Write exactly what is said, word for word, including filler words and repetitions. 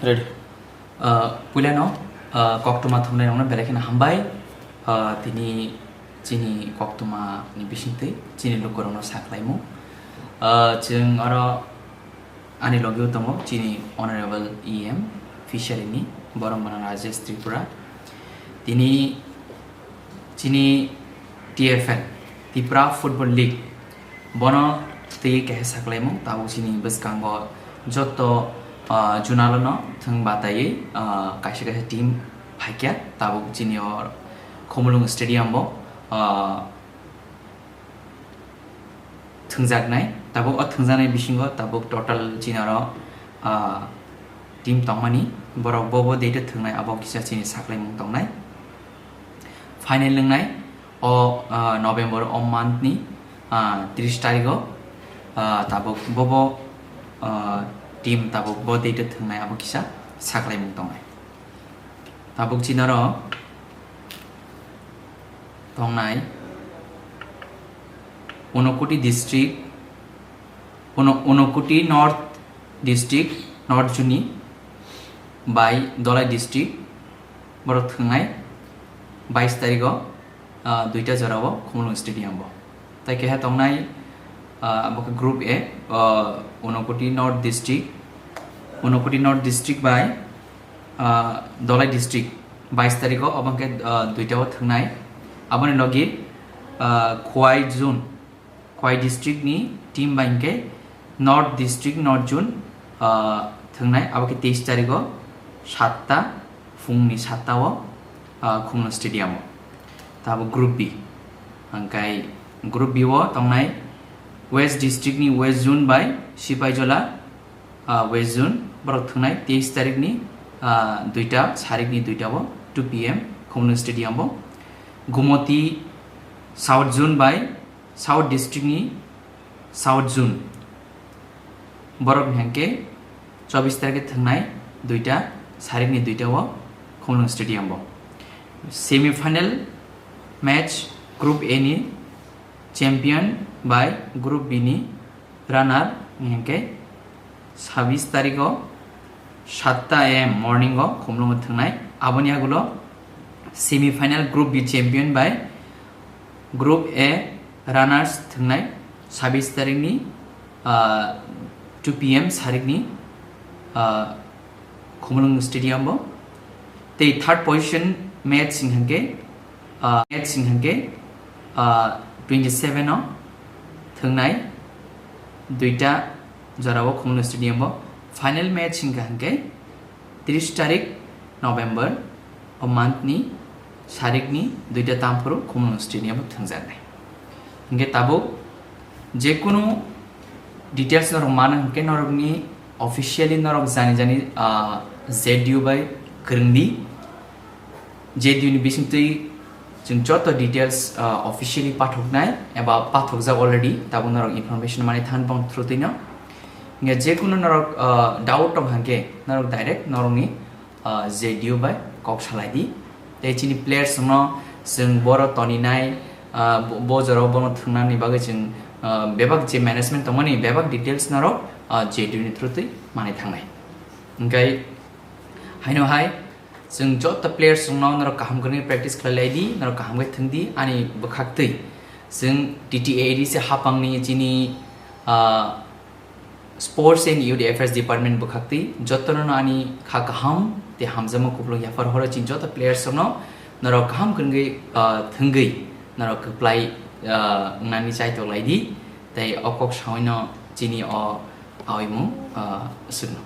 Ready. Ah, puilano, ah, koktwma thumnairokno belai kheno hambai. Ah, tini chini koktwmani bisingtwi chini lukurokno saklaimung. Ah, chwng oro ani logio tongo chini Honorable E M Fishery ni, borok mano Rajesh Tripura. Tini chini T F L, Tipra Football League, bono twi kaisa saklaimung. Tabuk chini bwskango joto, ah, junalo no thwng bataiwi, ah, kaisa kaisa team phaikya. Tabuk chini o Khumulwng Stadium bo, ah, thwngjaknai. Tabuk o thwngjaknai bisingo tabuk total chini oro, ah, team tongmani, borok bo bo date o thwngnai, abo kisa chini saklaimung tongnai. Final wngnai o, ah, November o month ni, ah, tris tarigo, ah, tabuk bo bo, ah, team tabuk bo date o thwngnai, abo kisa saklaimung tongnai. Tabuk chini oro tongnai Unakoti district, Uno-, Unakoti North district, North Juni bai Dholai district, borok thwngnai bais tarigo, ah, duita jorao Khumulwng Stadium bo. Tai keha tongnai, ah, abo khe Group A, ah, Unakoti North district, Unakoti North district bai, ah, Dholai district bais tarigo, obo khe, ah, duita o thwngnai. Aboni logi, ah, Khowai Zone, Khowai district ni team bai hwnkhe North district, North Zone, ah, thwngnai, abo khe teis tarigo satta, phungni satta o, ah, Khumulwng Stadium o. Tabuk Group B. Hwnkhe Group B o tongnai West district ni West Zone bai Sipaijola, ah, West Zone, borok thwngnai teis tarik ni, ah, duita, sarik ni duita o, two P M, Khumulwng Stadium o. Gumoti South Zone bai South district ni South Zone, borok ni hwnkhe chobis tarikhe thwngnai duita, sarik ni duita o Khumulwng Stadium o. Semi final match Group A ni champion bai Group B ni runner ni hwnkhe sabis tarigo satta A M morning o Khumulwng o thwngnai. Aboni agulo semi final Group B champion bai Group A runners thwngnai sabis tarikni, ah, two P M sarikni, ah, Khumulwng Stadium o. Tei third position match hwnkhe, ah, match hwnkhe, ah, twenty seven o thwngnai duita jorao Khumulwng Stadium o. Final match hwnkha hwnkhe tris tarik November o month ni sarikni duita tamphuru Khumulwng Stadium o thwngjaknai. Hwnkhe tabuk jekunu details norok mano hwnkhe norokni officially norok jani jani, ah, Z D U bai kwrwngdi. Z D U ni bisingtwi chwng joto details, ah, officially pathoknai eba pathokjak already, tabuk norok information mani than bong through twino. Hwnkhe jekunu norok, ah, doubt tong hwnkhe norok direct norokni, ah, Z D U bai kok salai di. Tei chini players no chwng boro toninai, ah, bo, bo jorao bono thwngnani bagwi chwng, ah, bebak je management tongmani bebak details norok, ah, Z D U ni through twi mani thangnai. Hwnkhe haino hai chwng joto players rokno norok kaham kwrwngwi practice khlai lai di, norok kaham khe thwng di ani bwkhak twi. Chwng T T A A D C hapangni chini, ah, Sports and Youth Affairs Department bwkhak twi jotono no ani kha kaham tei hamjakma kupulung yaphar horo chini joto players rokno norok kaham kwrwngwi, ah, thwngwi norok kwplai, ah, wngnani chaitok lai di tei o kok saui no chini o aoimung, ah, swkno.